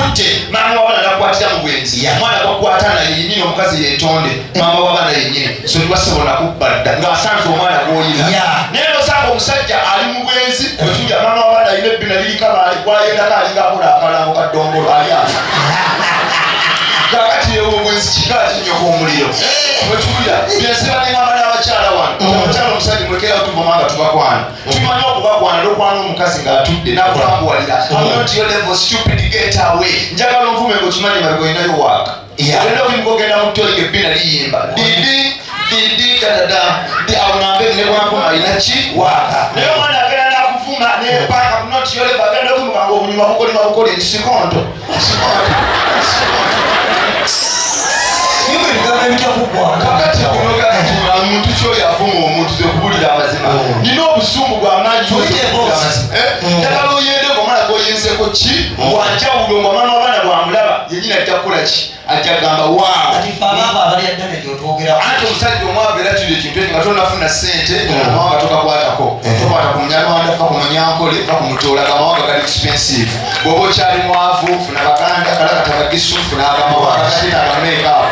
Akutte maama w'abaana nakukwatira mu bwenzi. Mwana gwakukwata naye yenyini, omukazi yetonde maama w'abaana yenyini. So niwasebo nakubba dda ng'asanze omwana gw'oyina. Naye nosanga omusajja ali mu bwenzi, okiwulira, maama w'abaana alina ebbina lirika baali gwayendako, alinga akola akalango ka ddongolo, ali afa. Kakati obwenzi kika kinyoko omuliro, okiwulira? Byensiba nengamba n'abakyala wano. Abakyala, omusajja mulekera tuvuma nga tubakwana, tumanyi okubakwana. Nokwana omukazi ng'atudde nakutambuwalira, "I'm not your level, stupid, get away." Njagala onvume ng'okimanyi mabega olinayo waaka. Ogenda okuyimuka, ogenda mu toyi, ebbina liyimba didi didi dadada di awo, ngambe ne bwanvuma alina ki waaka. Naye omwana agenda nakuvuma nepaka not your level, agenda okuyimuka nga obunyuma bukolima bukoli, nsikonto nsikonto nsikonto. Niwe ebigambo ebitakuggwanga. Kakati kunoga muntu kyoyo avuma omuntu, zekubulira amazima, nina obusungu bwamaanyi. Fulire boss. Njagala oyende ngaomwana goyenzeko ki wanjawulo, nga omwana w'abaana bwamulaba yenyini ajja kukola ki? Ajja kugamba, "Waawo." Kati fe abaava abalya ddene gyotwogerako. Anti omusajja omwavu era kiri ekintu ekyo, nga tonafuna sente, amawanga togakwatako. Tokwata ku Munyarwanda, fa ku Munyankole, fa ku Mutoola. Amawanga gali expensive bw'oba okyali mwavu. Funa Baganda, kalakata Bagisu, funa agamawanga gatetaga makeup.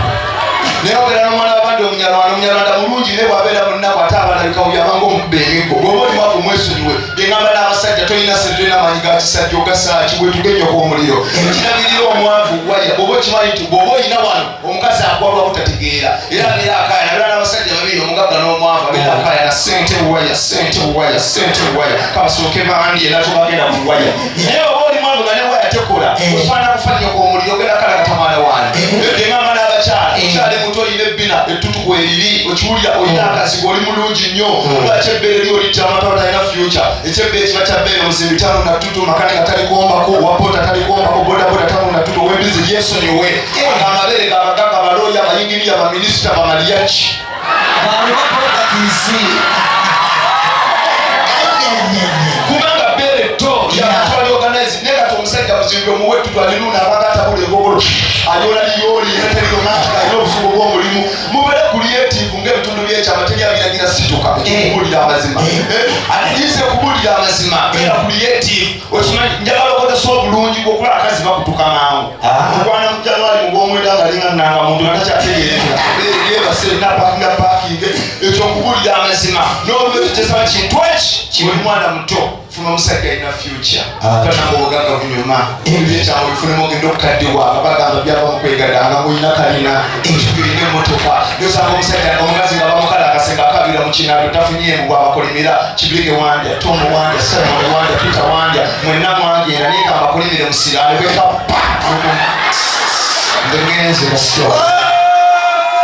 Naye ogera n'omwana wabandi Omunyarwanda, Omunyarwanda mulungi, naye bw'abeera munaku ate abalabika buyabanga omukuba emiggo. Bw'oba oli mwavu, mwesonyiwe. Byeŋŋamba n'abasajja, tolina sente, tolina maanyi ga kisajja, ogasaaki bwetugenyoko omuliro ekirabirira omwavu waya. Bw'oba okimanyi nti bw'oba olina wano omukazi agwalwa butategeera, era abeera akaaya, nabeera n'abasajja babiri, omugagga n'omwavu, abeera akaaya na sente buwaya, sente buwaya, sente buwaya, kabasooke bandi era tobagenda mu waya. Naye oba oli mwavu nga ne waya tekola, ofaana kufa nnyoko omuliro, ogenda kalakata mwana wange. Byeŋŋamba n'abakyala, okyali muto, olina ebbina ettutu kweriri, okiwulira, olina akazigo, oli mulungi nnyo, lwaki ebbeere lyo olitta amata otalina future? Ekyebbeere kiba kya bbeere, omuzimbi tano na ttutu, makanika talikombako, wapota talikombako, bodaboda tano na ttutu, owembizi lyesonyiwe. Amabeere gabagaga, balooya, abayinginiya, baminisita, bamaliyaki. Bano baproperties. Kubanga bbeere tto yabatwali organize. Naye kati omusajja muzimbi omuwe ettutu, alinuuna abaga atabula engogolo, alyola liyooli era teri romantic, alina obusungu bw'omulimu. Mubeere creative ng'ebitundu byekyama, teri abiragira situka. Ekikubulira amazima, ate kubulira amazima, beera creative. Okimanyi, njagala okozesa obulungi bwokuba abakazi bakutuka mangu. Okwana mu January, mu gwomwenda nga alinga nanga muntu nga takyategerekera yebase napakinga pakinge. Ekyo nkubulira amazima. N'olwekyo kyesaba kintu eki, oli mwana muto, funa omusajja alina future. Tonanga obugagga bunyuma, ebyekyama bifunemu, ogenda okukaddiwa nga bagamba byava mu kwegadanga, mulina kalina, olina emmotoka. Nosanga omusajja, omukazi nga bamukala akasenga, akabira mu kinabyo, tafunyeemu bwabakolimira. Kibirige wandya, Tomu wandya, Simon wandya, Peter wandya, mwenna mwagenda, naye kambakolimire musirane bwekapa nze ngenze kasito.